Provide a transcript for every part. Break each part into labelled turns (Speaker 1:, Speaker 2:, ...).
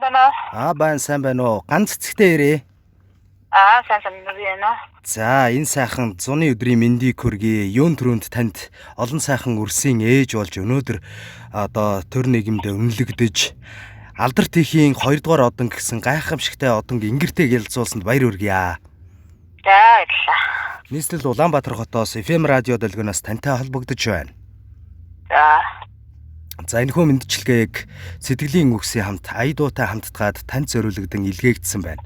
Speaker 1: Байна уу?
Speaker 2: Аа байна, сайн байна уу? Ганц цэцэгтэй ирээ.
Speaker 1: Аа, сайн сайн би байна уу?
Speaker 2: За, энэ сайхан зуны өдрийн мэндийг хүргэе. Юун түрүүнд танд олон сайхан үрсийн ээж болж өнөөдөр одоо төр нийгэмдээ үнэлэгдэж алдар тийхийн 2 дугаар одон гэсэн гайхамшигтай одонг ингэртэй гялзуулсанд баяр хүргье.
Speaker 1: За, баярлалаа.
Speaker 2: Нийслэл Улаанбаатар хотоос FM радио долгионоос тантай холбогдож байна.
Speaker 1: За.
Speaker 2: За, энэхүү мэндчилгээг сэтгэлийн үгсийн хамт ая дуутай хамтдгаад танд зориулагдсан илгээгдсэн байна.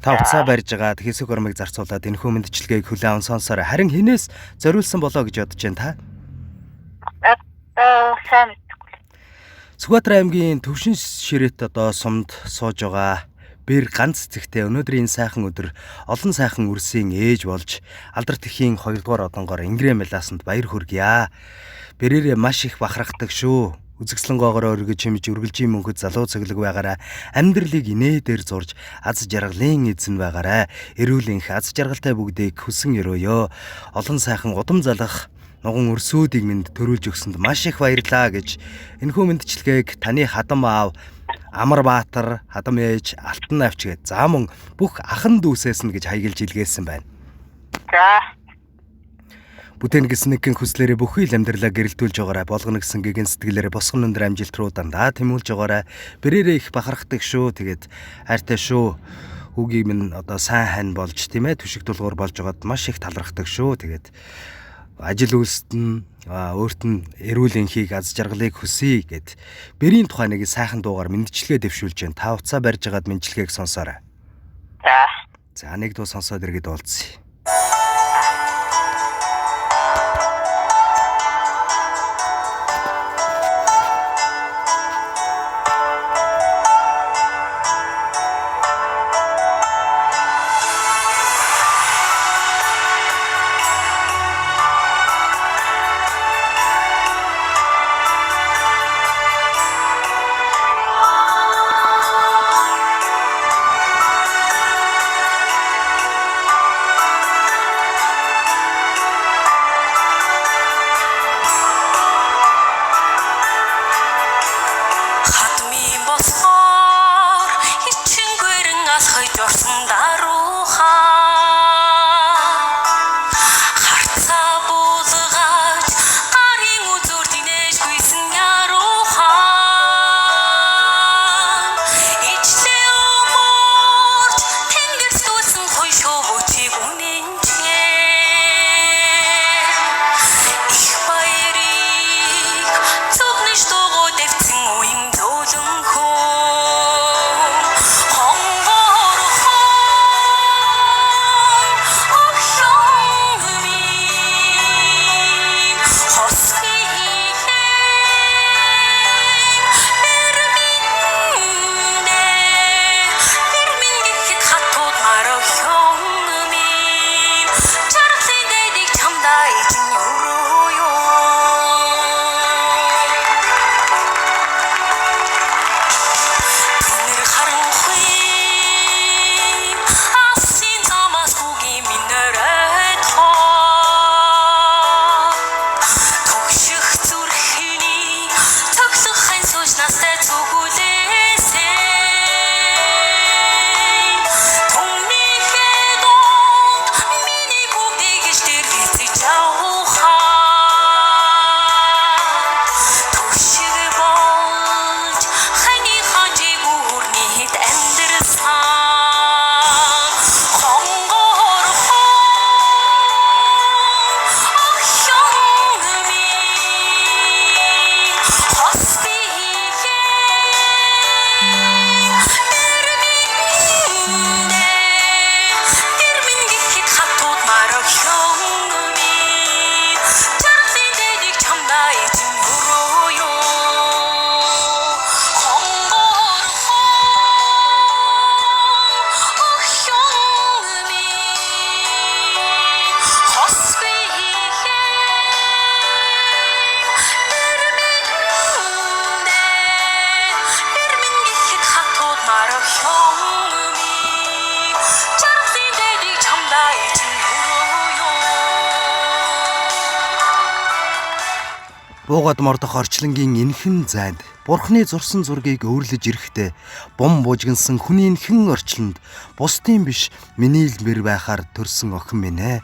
Speaker 2: Та утсаа барьж агаад хэсэг ормыг зарцуулаад энэхүү мэндчилгээг хүлээн аван сонсоорой. Харин хинээс зориулсан болоо гэж бодож байна та?
Speaker 1: Одоо сайн мэдэхгүй.
Speaker 2: Сүхбаатар аймгийн Төвшин ширээт одоо сумд сууж байгаа бэр ганц цэгтэй өнөөдрийн энэ сайхан өдөр олон сайхан үрсийн ээж болж алдар тэхийн 2 дугаар одонгоор Ингрэ меласанд баяр хүргье. Бэрээрээ маш их бахархдаг шүү. Үзэгслэн гоогоор өргөж хэмж үргэлжийн мөнхөд залуу цэглэг байгаарай. Амьдралыг инээдээр зурж аз жаргалын эзэн байгаарай. Эрүүл энх аз жаргалтай бүгдийг хүсэн өрөөё. Олон сайхан удам залах нуган өрсүүдийг минь төрүүлж өгсөнд маш их баярлалаа гэж энэхүү мэндчилгээг таны хадам аав Амар Баатар, хадам ээж Алтан навч гээд за мөн бүх ахан дүүсээс нь гэж хаягилж илгээсэн байна.
Speaker 1: За.
Speaker 2: Бүтээн гэсэн нэгэн хүслээрээ бүхий л амьдралаа гэрэлтүүлж байгаарай. Болгоно гэсэн гэгэн сэтгэлээрээ босгон өндөр амжилт руу дандаа тэмүүлж байгаарай. Бэрээрээ их бахархдаг шүү. Тэгээд хайртай шүү. Хүүгийг минь одоо сайн хань болж тийм түшиг тулгуур болж байгаад маш их талархдаг шүү. Тэгээд ажил үйлсэд нь өөрт нь эрүүл энхийг аз жаргалыг хүсье гэд бэрийн тухай нэг сайхан дуугаар мэндчилгээ дэвшүүлж байна. Та утсаа барьж агаад мэндчилгээг сонсоорой.
Speaker 1: За.
Speaker 2: За, нэг дуу сонсоод иргэд уулзъя. Буугаад мордох орчлонгийн энхэн зайд Бурхны зурсан зургийг өөрлөж ирэхдээ бум бужигнсан хүний энхэн орчлонд бусдын биш миний л мэр байхаар төрсөн охин минь ээ.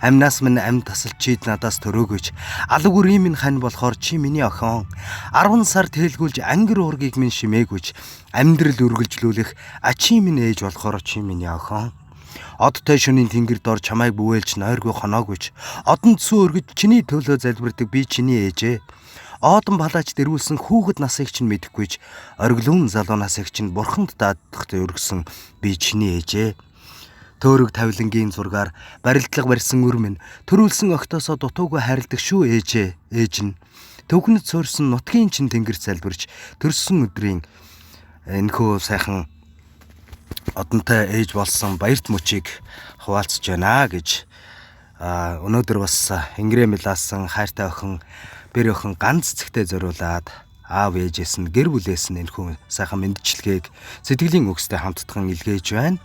Speaker 2: Амнаас минь ам тасалж чид надаас төрөөгөөч. Алаг үрийн минь хань болохоор чи миний охин. 10 сар тэлгүүлж ангир уургийг минь шимээгүйч. Амьдрал үргэлжлүүлэх ачийн минь ээж болохоор чи миний охин. Одтой шөнийн тэнгэр дор чамайг бүвээлж нойргүй хоноогүйч. Одонд сүү өргөж чиний төлөө залбирдаг би чиний ээжээ. Оодон палаач дэрвүүлсэн хүүхэд насыг чинь мэдэхгүйч. Ориглон залуу насыг чинь бурханд даатгахтай өргөсөн би чиний ээжээ. Төөрөг тавилангийн зургаар барилдлага барьсан үр минь төрүүлсэн огтоосоо дутуугүй хайрладаг шүү ээжээ. Ээж нь төвхөнд суурьсан нутгийн чин тэнгэр залбирч төрсөн өдрийн энэхүү сайхан одонтой ээж болсон баярт мөчийг хуваалцж байна гэж өнөөдөр бас Ингрэ Милаасан хайртай охин бэр охин ганц цэгтээ зориулаад аав ээжээс нь гэр бүлээс нь энэхүү сайхан мэндчилгээг сэтгэлийн үгстэй хамттхан илгээж байна.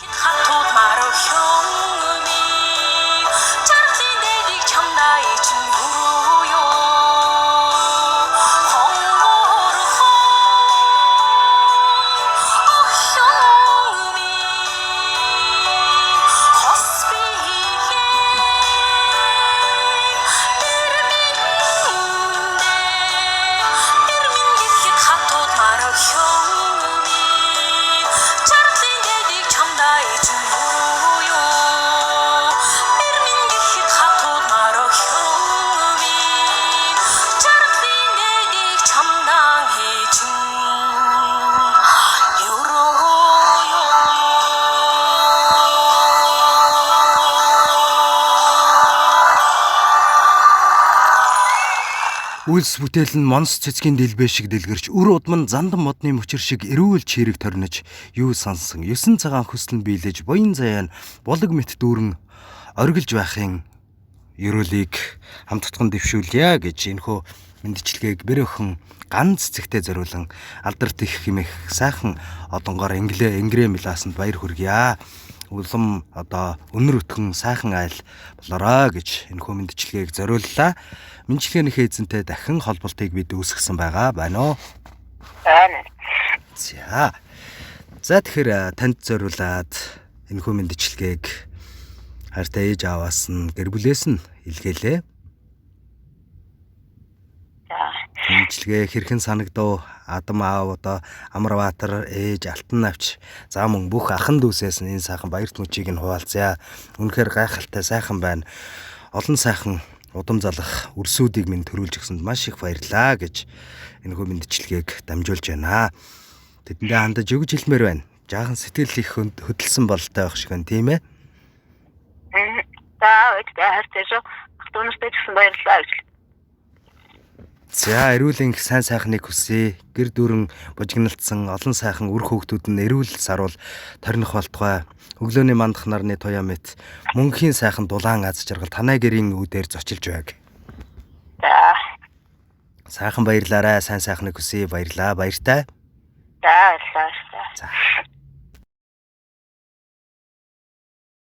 Speaker 3: Хатууд мархион минь чарлын дэдийг чамдаа ичин хүрүү хонгорхон охин минь хос биеийн тэр минь тэр минь гэхэд хатууд мархион минь чарлын дэдийг чамдаа ичин хүрүү тэр минь гэхэд хатууд мархион минь чарлын дэдийг чамдаа ичин өрөө.
Speaker 2: Үйлс бүтээл нь монс цэцгийн дэлбэ шиг дэлгэрч үр удам нь зандан модны мөчөр шиг эрүүл чирэг торнож юу сансан 9 цагаан хүсэл нь биелэж буян заяа нь булаг мэт дүүрэн оргилж байхын ерөөлийг хамттхан дэвшүүлье гэж энэхүү мэндчилгээг бэр охин ганц цэгтээ зориулан алдарт их хэмээх сайхан одонгоор инглээ Ингрэ Милаасанд баяр хүргье. Улам одоо өнөр өтгөн сайхан айл болороо гэж энэхүү мэндчилгээг зориуллаа. Мэндчилгээнийхээ эзэнтэй дахин холболтыг бид үүсгэсэн байгаа байна уу?
Speaker 1: Байна.
Speaker 2: За. За тэгэхээр танд зориулаад энэхүү мэндчилгээг хайртай ээж ааваас нь гэр бүлээс нь илгээлээ.
Speaker 1: За.
Speaker 2: Мэндчилгээ хэрхэн санагдав? Адам аав одоо Амарбаатар ээж Алтан навч за мөн бүх ахан дүүсээс нь энэ сайхан баярт мөчийг нь хуваалцъя. Үнэхээр гайхалтай сайхан байна. Олон сайхан удам залах үрсүүдийг минь төрүүлж өгсөнд маш их баярлалаа гэж энэхүү мэндчилгээг дамжуулж байна. Тэдэндээ хандаж юу гэж хэлмээр байна? Жаахан сэтгэл их хөдөлсөн бололтой байх шиг байна, тийм ээ?
Speaker 1: За, ээжтэй хайртай шүү. Ах дүү нартай ч гэсэн баярлалаа гэж.
Speaker 2: За, эрүүл энх сайн сайхныг хүсье. Гэр дүүрэн бужигналтсан олон сайхан үр хүүхдүүд нь эрүүл саруул торних болтугай. Өглөөний мандах нарны туяа мэт мөнхийн сайхан дулаан аз жаргал танай гэрийн үүдээр зочилж байг.
Speaker 1: За.
Speaker 2: Сайхан баярлаарай. Сайн сайхныг хүсье. Баярлаа. Баяртай.
Speaker 1: За, баярлалаа.
Speaker 2: За.